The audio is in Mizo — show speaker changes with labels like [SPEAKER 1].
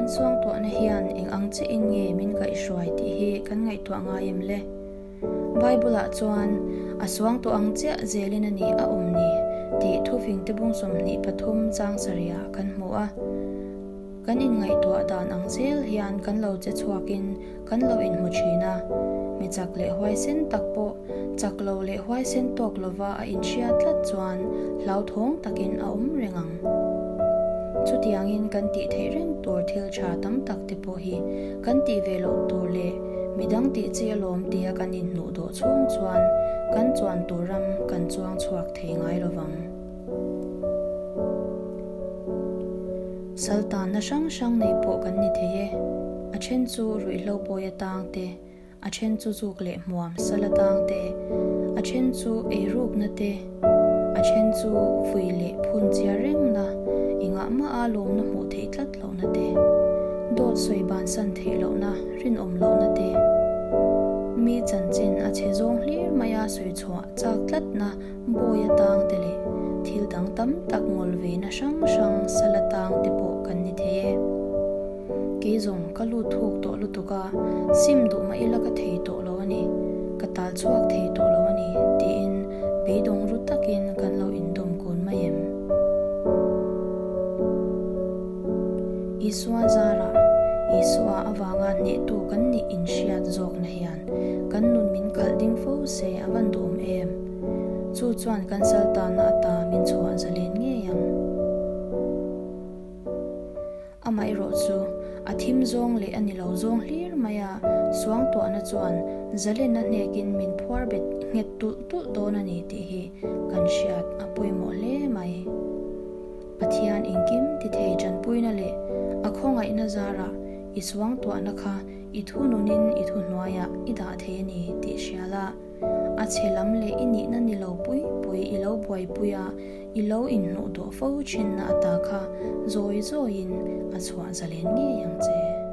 [SPEAKER 1] Kan suangtuahna hian eng ang chiahin nge min kaihhruai tih hi kan ngaihtuah ngai em le? Bible-ah chuan, A suangtuah ang chiah zelin a ni a awm ni, tih thufingte bung 23 chang sarihah kan hmu a. Kan inngaihtuah dan ang zel hian kan lo che chhuakin kan lo inhmu thin a, mi chak leh huaisen tak pawh chak lo leh huaisen tawk lova a inhria tlat chuan hlauthawng takin a awm reng ang. Chutiangin kan tih theih reng tur thil tha tam tak te pawh hi kan tih ve loh tur leh midang tih chi alawm tia kan inhnuh dawh chhung chuan kan chuan tur ram kan chuang chhuak thei ngai lovang. Saltanna hrang hrang nei pawh kan ni thei e. A then chu ruihhlo pawi atang te, a then chu zuk leh hmuam sal atang te, a then chu eirukna te, a then chu vui leh phun chiar rengna, engah mah a lawmna hmuh theih tlat lohna te, dawt sawi bansan theih lohna, rinawm lohna te, mi chanchin a chhe zawng hlir maia sawi chhuah chak tlatna, Bawi atang te leh thil dang tam tak ngawl veina hrang hrang sal atang te pawh kan ni thei e. Kei zawng ka lut thuk tawh lutuk a, sim duh mah ila ka thei tawh lo a ni, ka tal chhuak thei tawh lo a ni tiin beidawng ru takin kan lo indawm kun mai em. Isua zarah, Isua avanga hnehtu kan nih inhriat zawkna hian kan nun min khalh ding fo se a van duhawm em? Chu chuan kan saltana ata min chhuah zalen ngei ang. Amaherawh chu, a thim zawng leh a ni lo zawng hlir mai a, suangtuahna chuan zalenna hnekin min phuar bet nghet tulh tulh dawn a ni tih hi kan hriat a pawimawh hle mai. Pathian engkim ti thei tanpuina leh a khawngaihna zarah i suangtuahna kha i thununin i thuhnuaiah i dah thei a ni tih hria la. A chhe lam leh i nihna ni lo pui pui i lo buaipui a, i lo inhnuh duah fo thinna ata kha zawi zawiin a chhuah zalen ngei ang che.